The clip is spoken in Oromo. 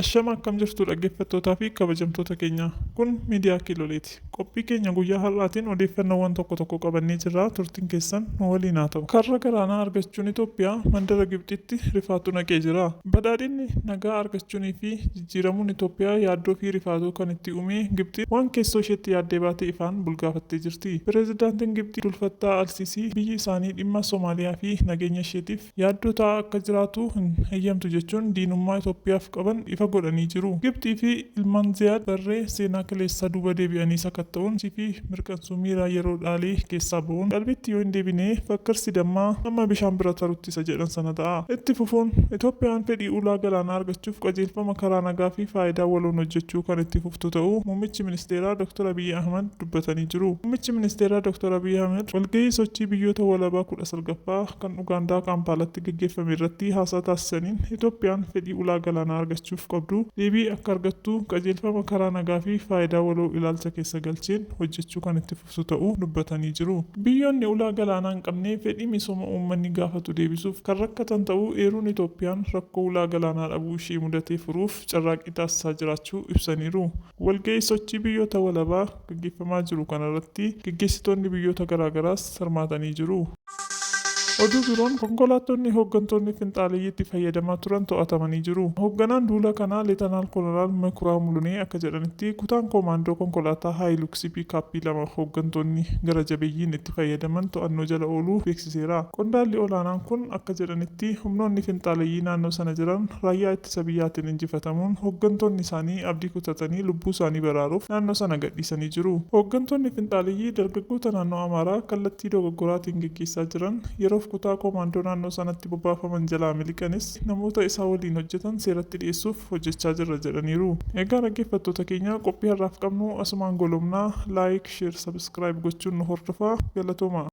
Ashama akkam jirtu dhaggeeffattootaa fi kabajamtoota keenya. Kun miidiyaa Kiiloleeti. Qophii keenya guyyaa har'aatiin odeeffannoowwan tokko tokko qabannee jirra. Turtiin keessan nu waliin haa ta'u. Karra galaanaa argachuun Itoophiyaa mandara Gibxitti rifaatuu naqee jira. Badhaadhinni nagaa argachuunii fi jijjiiramuun Itoophiyaa yaaddoo fi rifaatuu kan itti uume Gibxiin waan keessoo isheetti yaaddee baate ifaan bulgaafattee jirti. Pireezidaantiin Gibxii Abdulfattaa Alsiisii biyyi isaanii dhimma Somaaliyaa fi nageenya isheetiif yaaddoo ta'aa akka jiraatu hin heyyamtu jechuun diinummaa Itoophiyaaf qaban ifa godhanii jiru. Gibxii fi ilmaan Ziyaad Barree seenaa kaleessaa duuba deebi'anii sakatta'uun fi mirqansuu miira yeroo dhaalee keessaa ba'uun qalbiitti yoo hin deebine fakkarsi dammaa hamma bishaan bira tarutti isa jedhan sana ta'a. Itti fufuun, Itoophiyaan fedhii ulaa galaanaa argachuuf qajeelfama karaa nagaa fi faayidaa waloon hojjechuu kan itti fuftu ta'uu Muummichi Ministeeraa Dr. Abiyyi Ahmad dubbatanii jiru. Muummichi Ministeeraa Dr. Abiyyi Ahmad walgahii sochii biyyoota walabaa 19ffaa kan Ugaandaa Kaampaalatti gaggeeffame irratti haasaa taasisaniin Itoophiyaan fedhii ulaa galaanaa argachuuf qabdu deebii akka argattu qajeelfama karaa nagaa fi faayidaa waloo ilaalcha keessa galcheen hojjechuu kan itti fuftu ta'uu dubbatanii jiru. Biyyoonni ulaa galaanaa hin qabne fedhii misooma uummanni gaafatu deebisuuf kan rakkatan ta'uu eeruun Itoophiyaan rakkoo ulaa galaanaa dhabuu ishee mudate furuuf carraaqqii taasisaa jiraachuu ibsaniiru. Walgahii sochii biyyoota walabaa gaggeeffamaa jiru kanarratti gaggeessitoonni biyyoota garaagaraas hirmaatanii jiru. Oduu biroon konkolaattonni hooggantoonni finxaaleyyii itti fayyadamaa turan to'atamanii jiru. Hoogganaan duula kanaa Leetanaal Koloneel Mekuraa Mulunee akka jedhanitti kutaan koomaandoo konkolaataa Haayiluksii piikaappii lama hooggantoonni gara jabeeyyiin itti fayyadaman to'annoo jala ooluu beeksiseera. Qondaalli olaanaan kun akka jedhanitti humnoonni finxaaleyyii naannoo sana jiran raayyaa ittisa biyyaatiin injifatamuun hooggantoonni isaanii abdii kutatanii lubbuu isaanii baraaruuf naannoo sana gadhiisanii jiru. Hooggantoonni finxaaleyyii dargaggoota naannoo Amaaraa kallattii dogoggoraatiin geggeessaa jiran yeroof kutaa koomaandoo naannoo sanatti bobbaafaman jalaa miliqanis namoota isaa waliin hojjetan seeratti dhiyeessuuf hojjechaa jirra jedhaniiru. Egaa dhaggeeffattoota keenya qophii har'aaf qabnu asumaan goolabnaa like, share, subscribe gochuun nu hordofaa. Galatooma.